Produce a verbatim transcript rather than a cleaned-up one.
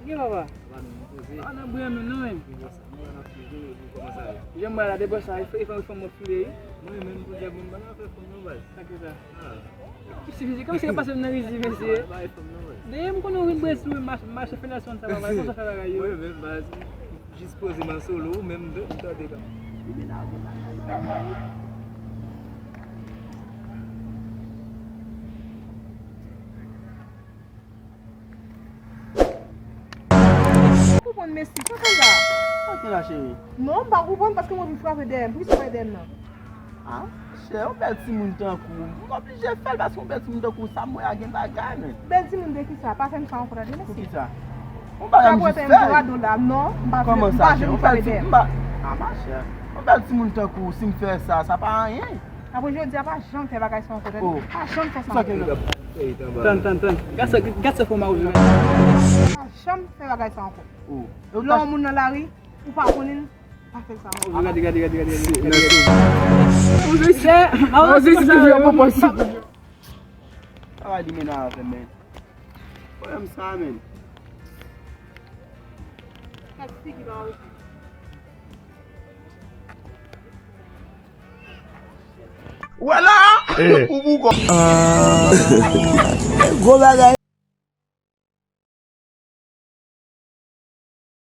Gen papa. Papa, nou poze. Ah, nan bri an menm, non, menm. Jan m wè la, depi sa, e fè, e fè, e fè mwen file, wi. Mwen menm, pou djab, mwen pa nan afè fanm, non, baz. Sa ki sa? Ah. Si, si, kòmsi yo pase m nan rizi, mesye. Dayè, m konnen w vin Brezil, wi, mach-, mache fè nasyon sa, papa, e konsa fè bagay yo. Mwen menm, baz, m jis poze m an solo, ou menm, m tande la. Konprann, mesi, sa fè la? Sa ki la, cheri? Non, m pa konprann paske mwen vin frape dèyè m. Poukisa w frape dèyè m nan? Ah, chè, yon bèl timoun tankou w. M oblije fè l paske yon bèl timoun tankou w, sa m wè a gen bagay, men. Bèl timoun de ki sa? Pa fè m sa ankò, tande, mesi. Poukisa? Yon bagay m jis fè. Sa pwòte m do a do la. Non, m pa vle, m pa vle moun frape dèyè m. Ah, ma chè, yon bèl timoun tankou w, si m fè sa, sa pa anyen. Apre jodi a, pa janm fè bagay sa ankò, tande? Oh. Pa janm fè sa ankò. Tann, tann, tann. Gad sa, gad sa fò ma ouvri. Pa janm fè bagay sa ankò. Oh. Lè yon moun nan lari, ou pa konnen l, pa fè l sa ankò. Gade, gade, gade, gade, gade. Ou jis, ou jis, ou jis, ou jis. Sa va li mennen avè m, men. Pwoblèm sa, men. Gad figi pa osi. Ou wè la? Eh. Ou bougon. Gwo bagay.